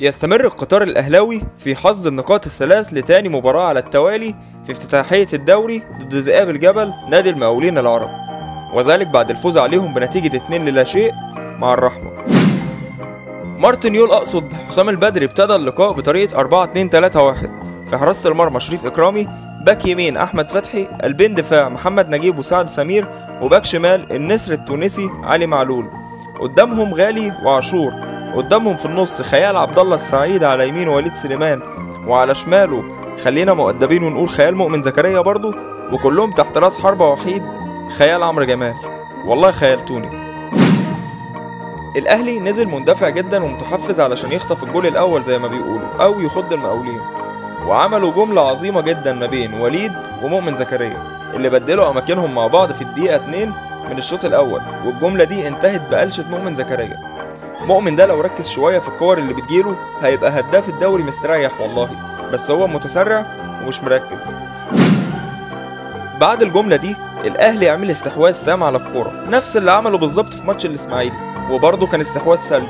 يستمر القطار الأهلاوي في حصد النقاط الثلاث لتاني مباراة على التوالي في افتتاحية الدوري ضد ذئاب الجبل نادي المقاولين العرب، وذلك بعد الفوز عليهم بنتيجة 2-0 مع الرحمة. مارتن يول أقصد حسام البدري ابتدى اللقاء بطريقة 4-2-3-1، في حراسة المرمى شريف إكرامي، باك يمين أحمد فتحي، قلبين دفاع محمد نجيب وسعد سمير، وباك شمال النسر التونسي علي معلول، قدامهم غالي وعاشور، قدامهم في النص خيال عبد الله السعيد على يمين وليد سليمان، وعلى شماله خلينا مؤدبين ونقول خيال مؤمن زكريا برضو، وكلهم تحت راس حربة وحيد خيال عمرو جمال. والله خيالتوني. الاهلي نزل مندفع جدا ومتحفز علشان يخطف الجول الاول زي ما بيقولوا او يخض المقاولين، وعملوا جملة عظيمة جدا ما بين وليد ومؤمن زكريا اللي بدلوا اماكنهم مع بعض في الدقيقة 2 من الشوط الاول، والجملة دي انتهت بقلشة مؤمن زكريا. مؤمن ده لو ركز شوية في الكور اللي بتجيله هيبقى هداف الدوري مستريح والله، بس هو متسرع ومش مركز. بعد الجملة دي الأهلي عمل استحواذ تام على الكورة، نفس اللي عمله بالظبط في ماتش الإسماعيلي، وبرضه كان استحواذ سلبي،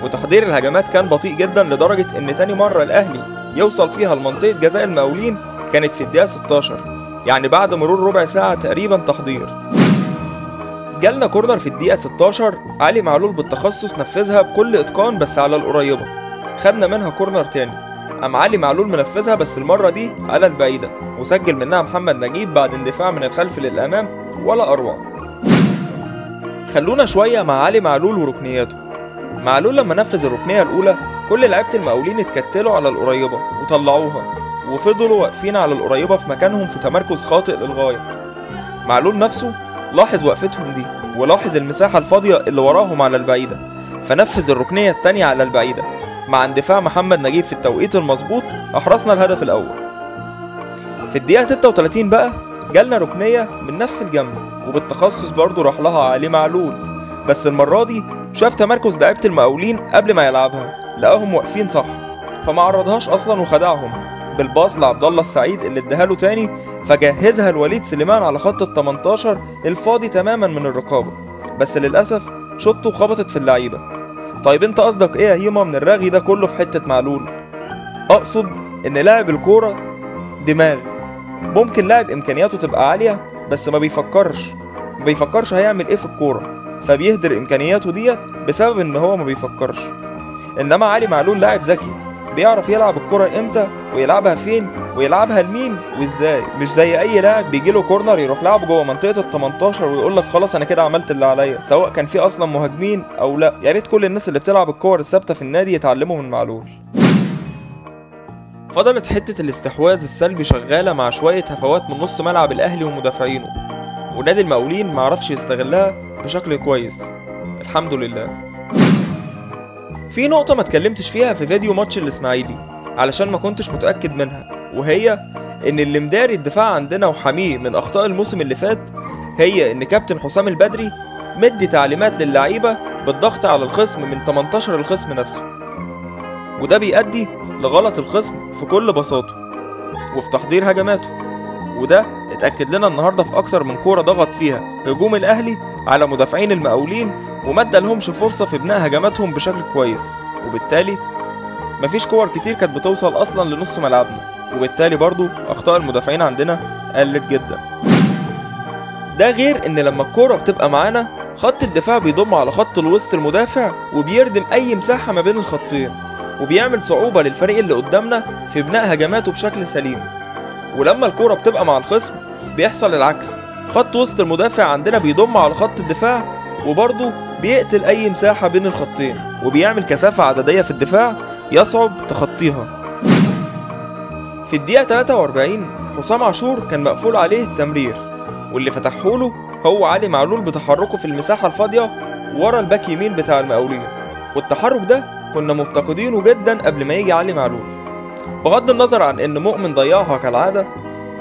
وتحضير الهجمات كان بطيء جدا لدرجة إن تاني مرة الأهلي يوصل فيها لمنطقة جزاء المقاولين كانت في الدقيقة 16، يعني بعد مرور ربع ساعة تقريبا تحضير. جالنا كورنر في الدقيقة 16، علي معلول بالتخصص نفذها بكل إتقان بس على القريبة، خدنا منها كورنر تاني، قام علي معلول منفذها بس المرة دي على البعيدة، وسجل منها محمد نجيب بعد اندفاع من الخلف للأمام ولا أروع. خلونا شوية مع علي معلول وركنياته. معلول لما نفذ الركنية الأولى كل لعيبة المقاولين اتكتلوا على القريبة وطلعوها، وفضلوا واقفين على القريبة في مكانهم في تمركز خاطئ للغاية. معلول نفسه لاحظ وقفتهم دي ولاحظ المساحة الفاضية اللي وراهم على البعيدة، فنفذ الركنية التانية على البعيدة مع اندفاع محمد نجيب في التوقيت المظبوط، أحرزنا الهدف الأول. في الدقيقة 36 بقى جالنا ركنية من نفس الجنب، وبالتخصص برضه راح لها علي معلول، بس المرة دي شاف تمركز لعيبة المقاولين قبل ما يلعبها، لقاهم واقفين صح فما عرضهاش أصلا وخدعهم بالباص لعبد الله السعيد اللي اداها له تاني، فجهزها لوليد سليمان على خط ال 18 الفاضي تماما من الرقابة، بس للأسف شوطه خبطت في اللعيبة. طيب انت قصدك ايه يا هيما من الرغي ده كله في حتة معلول؟ اقصد ان لاعب الكورة دماغ، ممكن لاعب امكانياته تبقى عالية بس ما بيفكرش هيعمل ايه في الكورة، فبيهدر امكانياته ديت بسبب ان هو ما بيفكرش. انما علي معلول لاعب ذكي، بيعرف يلعب الكرة امتى ويلعبها فين ويلعبها لمين وازاي، مش زي اي لاعب بيجيله كورنر يروح لعبه جوه منطقة ال 18 ويقول لك خلاص انا كده عملت اللي عليا، سواء كان في اصلا مهاجمين او لا. يا ريت كل الناس اللي بتلعب الكور الثابتة في النادي يتعلموا من معلول. فضلت حتة الاستحواذ السلبي شغالة مع شوية هفوات من نص ملعب الاهلي ومدافعينه، ونادي المقاولين معرفش يستغلها بشكل كويس، الحمد لله. في نقطة ما اتكلمتش فيها في فيديو ماتش الإسماعيلي علشان ما كنتش متأكد منها، وهي إن اللي مداري الدفاع عندنا وحميه من أخطاء الموسم اللي فات هي إن كابتن حسام البدري مدي تعليمات للعيبة بالضغط على الخصم من 18 الخصم نفسه، وده بيؤدي لغلط الخصم في كل بساطة وفي تحضير هجماته، وده اتأكد لنا النهاردة في أكتر من كورة ضغط فيها هجوم الأهلي على مدافعين المقاولين وما ادالهمش فرصة في بناء هجماتهم بشكل كويس، وبالتالي مفيش كور كتير كانت بتوصل أصلا لنص ملعبنا، وبالتالي برضو أخطاء المدافعين عندنا قلت جدا. ده غير إن لما الكورة بتبقى معانا خط الدفاع بيضم على خط الوسط المدافع وبيردم أي مساحة ما بين الخطين، وبيعمل صعوبة للفريق اللي قدامنا في بناء هجماته بشكل سليم. ولما الكورة بتبقى مع الخصم بيحصل العكس، خط وسط المدافع عندنا بيضم على خط الدفاع وبرضه بيقتل أي مساحة بين الخطين، وبيعمل كثافة عددية في الدفاع يصعب تخطيها. في الدقيقة 43 حسام عاشور كان مقفول عليه التمرير، واللي فتحهوله هو علي معلول بتحركه في المساحة الفاضية ورا الباك يمين بتاع المقاولين، والتحرك ده كنا مفتقدينه جدا قبل ما يجي علي معلول. بغض النظر عن ان مؤمن ضيعها كالعادة،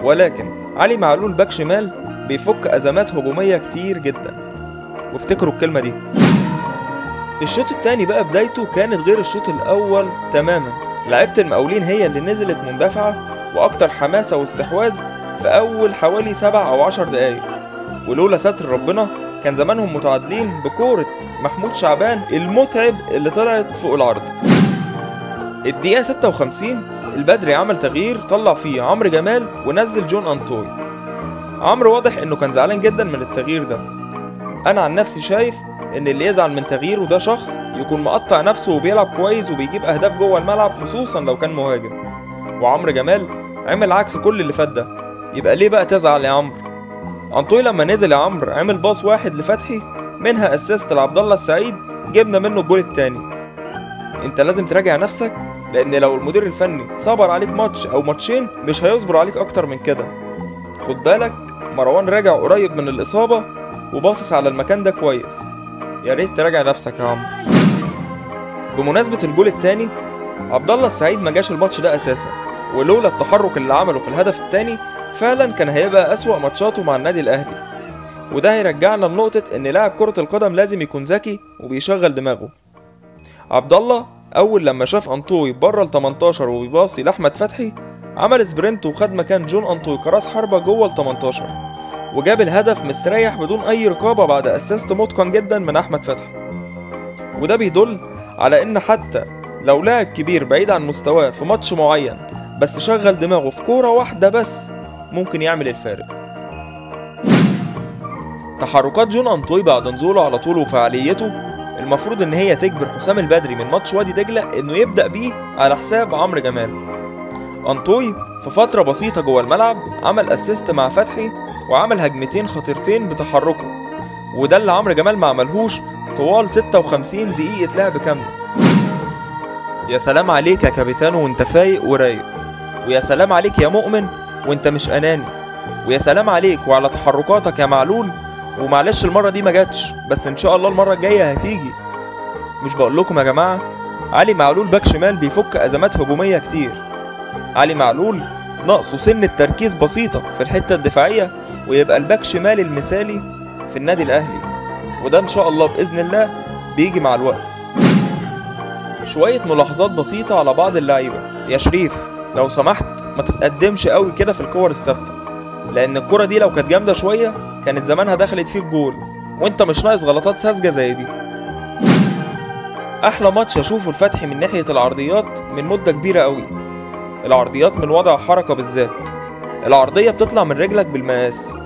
ولكن علي معلول باك شمال بيفك ازمات هجومية كتير جدا، وافتكروا الكلمة دي. الشوط التاني بقى بدايته كانت غير الشوط الاول تماما، لعيبة المقاولين هي اللي نزلت مندفعة واكتر حماسة واستحواذ في اول حوالي 7 أو 10 دقايق، ولولا ستر ربنا كان زمانهم متعادلين بكورة محمود شعبان المتعب اللي طلعت فوق العرض. الدقيقة 56 البدري عمل تغيير طلع فيه عمرو جمال ونزل جون أنطوي. عمرو واضح انه كان زعلان جدا من التغيير ده. انا عن نفسي شايف ان اللي يزعل من تغييره ده شخص يكون مقطع نفسه وبيلعب كويس وبيجيب اهداف جوه الملعب، خصوصا لو كان مهاجم. وعمرو جمال عمل عكس كل اللي فات ده، يبقى ليه بقى تزعل يا عمرو؟ أنطوي لما نزل يا عمرو عمل باص واحد لفتحي، منها assist لعبد الله السعيد جبنا منه الجول التاني. انت لازم تراجع نفسك، لان لو المدير الفني صبر عليك ماتش او ماتشين مش هيصبر عليك اكتر من كده. خد بالك مروان راجع قريب من الاصابة وباصص على المكان ده كويس، يا ريت تراجع نفسك يا عمرو. بمناسبة الجول التاني، عبد الله السعيد ما جاش الماتش ده اساسا، ولولا التحرك اللي عمله في الهدف التاني فعلا كان هيبقى اسوأ ماتشاته مع النادي الاهلي. وده هيرجعنا لنقطة ان لاعب كرة القدم لازم يكون ذكي وبيشغل دماغه. عبد الله اول لما شاف انطوي بره ال 18 وبيباصي لاحمد فتحي عمل sprint وخد مكان جون انطوي كراس حربة جوه ال 18 وجاب الهدف مستريح بدون اي رقابة بعد assist متقن جدا من احمد فتحي. وده بيدل على ان حتى لو لاعب كبير بعيد عن مستواه في ماتش معين بس شغل دماغه في كورة واحدة بس ممكن يعمل الفارق. تحركات جون أنطوي بعد نزوله على طول وفعاليته المفروض ان هي تجبر حسام البدري من ماتش وادي دجلة انه يبدأ بيه على حساب عمرو جمال. أنطوي في فترة بسيطة جوه الملعب عمل assist مع فتحي وعمل هجمتين خطيرتين بتحركه، وده اللي عمرو جمال ما عملهوش طوال 56 دقيقة لعب كاملة. يا سلام عليك يا كابيتانو وانت فايق ورايق، ويا سلام عليك يا مؤمن وانت مش اناني، ويا سلام عليك وعلى تحركاتك يا معلول. ومعلش المرة دي ما جاتش، بس ان شاء الله المرة الجاية هتيجي. مش بقول لكم يا جماعة، علي معلول باك شمال بيفك ازمات هجومية كتير. علي معلول ناقصه سن التركيز بسيطة في الحتة الدفاعية ويبقى الباك شمال المثالي في النادي الاهلي، وده ان شاء الله باذن الله بيجي مع الوقت. شوية ملاحظات بسيطة على بعض اللعيبة. يا شريف لو سمحت ما تتقدمش قوي كده في الكور الثابتة، لان الكرة دي لو كانت جامدة شوية كانت زمانها دخلت فيك جول، وانت مش ناقص غلطات ساذجة زي دي. احلى ماتش اشوفه الفتحي من ناحية العرضيات من مدة كبيرة قوي. العرضيات من وضع حركة بالذات، العرضية بتطلع من رجلك بالمقاس،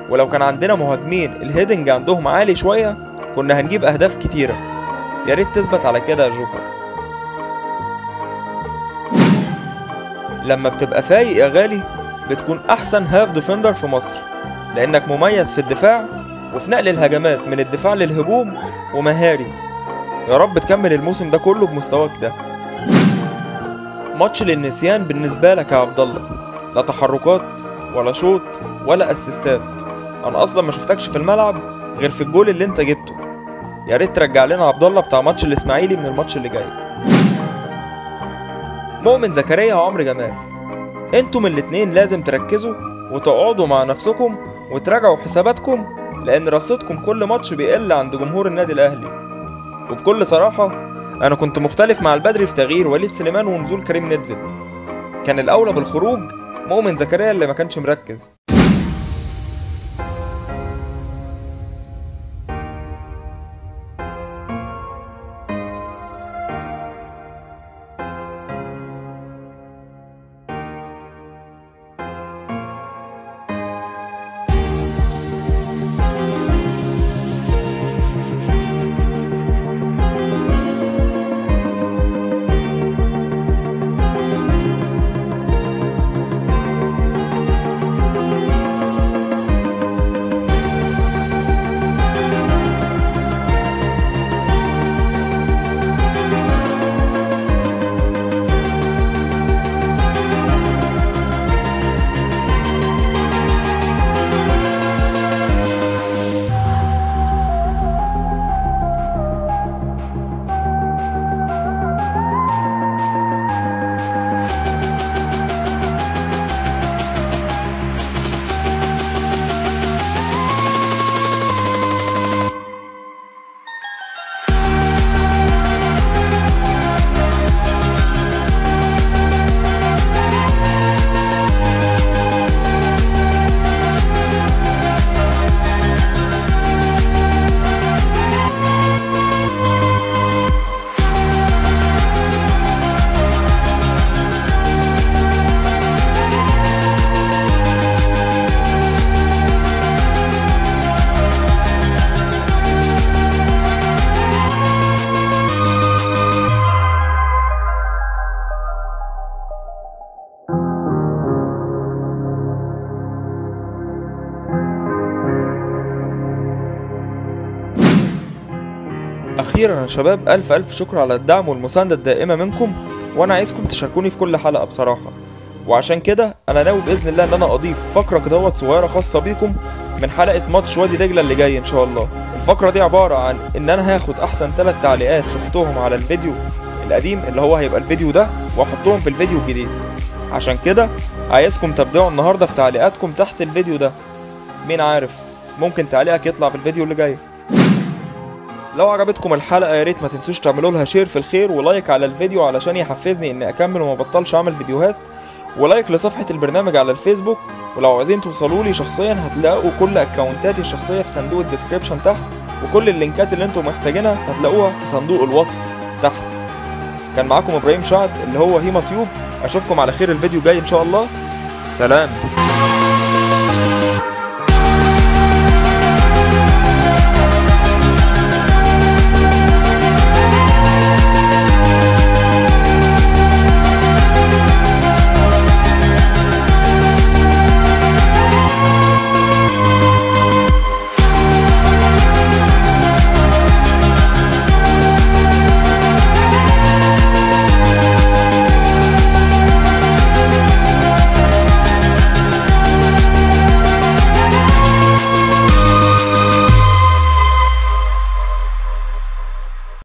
ولو كان عندنا مهاجمين ال heading عندهم عالي شوية كنا هنجيب اهداف كتيرة. يا ريت تثبت على كده يا جوكر. لما بتبقى فايق يا غالي بتكون احسن half defender في مصر، لانك مميز في الدفاع وفي نقل الهجمات من الدفاع للهجوم ومهاري. يا رب تكمل الموسم ده كله بمستواك ده. ماتش للنسيان بالنسبة لك يا عبد الله، لا تحركات ولا شوط ولا اسيستات. انا اصلا ما شفتكش في الملعب غير في الجول اللي انت جبته. يا ريت ترجع لنا عبد الله بتاع ماتش الاسماعيلي من الماتش اللي جاي. مؤمن زكريا وعمرو جمال، انتم الاتنين لازم تركزوا وتقعدوا مع نفسكم وتراجعوا حساباتكم، لان رصيدكم كل ماتش بيقل عند جمهور النادي الاهلي. وبكل صراحة انا كنت مختلف مع البدري في تغيير وليد سليمان ونزول كريم ندفد. كان الاولى بالخروج مؤمن زكريا اللي ما كانش مركز. اخيرا يا شباب، الف الف شكر على الدعم والمساندة الدائمة منكم، وانا عايزكم تشاركوني في كل حلقة بصراحة. وعشان كده انا ناوي باذن الله ان انا اضيف فقرة كدهوت صغيرة خاصة بيكم من حلقة ماتش وادي دجلة اللي جاي ان شاء الله. الفقرة دي عبارة عن ان انا هاخد احسن 3 تعليقات شفتهم على الفيديو القديم اللي هو هيبقى الفيديو ده، واحطهم في الفيديو الجديد. عشان كده عايزكم تبدعوا النهارده في تعليقاتكم تحت الفيديو ده، مين عارف ممكن تعليقك يطلع في الفيديو اللي جاي. لو عجبتكم الحلقة يا ريت ما تنسوش تعملوا لها share في الخير و like على الفيديو علشان يحفزني اني اكمل وما بطلش اعمل فيديوهات، و like لصفحة البرنامج على الفيسبوك. ولو عايزين توصلوا لي شخصيا هتلاقوا كل اكونتاتي الشخصية في صندوق ال description تحت، وكل اللينكات اللي انتم محتاجينها هتلاقوها في صندوق الوصف تحت. كان معاكم ابراهيم شعد اللي هو هيما تيوب، اشوفكم على خير الفيديو جاي ان شاء الله. سلام.